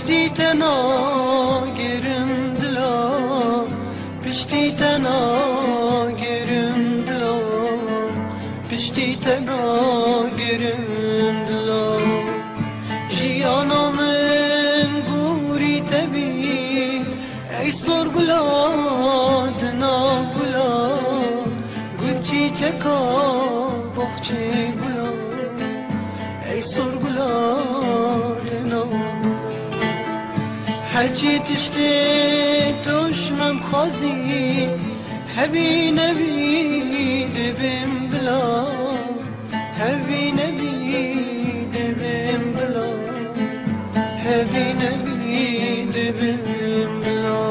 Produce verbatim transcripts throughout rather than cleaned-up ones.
Piştî te nagirim dila, piştî te nagirim dila, piştî te nagirim dila. Jiyana min gorî te bî, ey sorgula di nav gula, gul çîçeka boxçê gula. Ey sorgula di nav gula. Herçî tiştê tu ji min xwazî, hebî nebî dibim bila. Hebî nebî dibim bila. Hebî nebî dibim bila.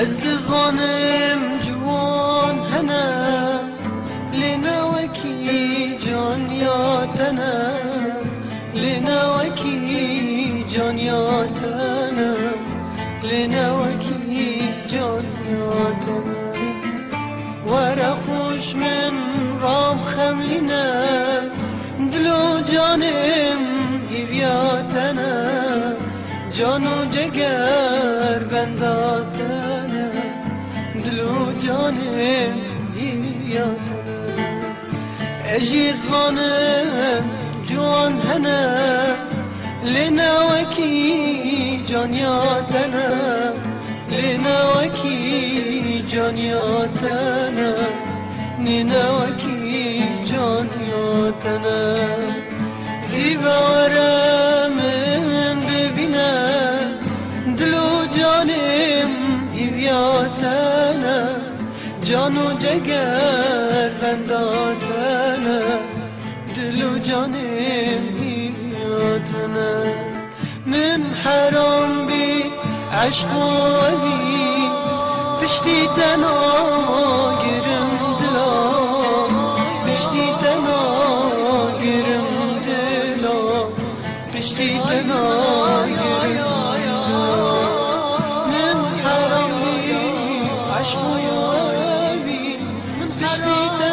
Ez dizanim ciwan hene, lê ne wekî caniya te ne, lê ne wekî caniya te ne, lê ne wekî caniya te ne. Were xweş min ram xemlîne, dilo canê min hîviya te ne, can û ceger benda te ne, dilo canê min hîviya te ne. Ez jî dizanim ciwan hene, lê ne wekî caniya te ne, lê ne wekî caniya te ne, lê ne wekî caniya te ne. Zîve were min bibîne, dilo canê min hîviya te ne. Can û ceger benda te ne, dil û canê min hîviya te ne. Min heram bî eşq û evî, piştî te nagirim dila, piştî te nagirim dila. Piştî te nagirim, min heram bî eşq û evî. Piştî te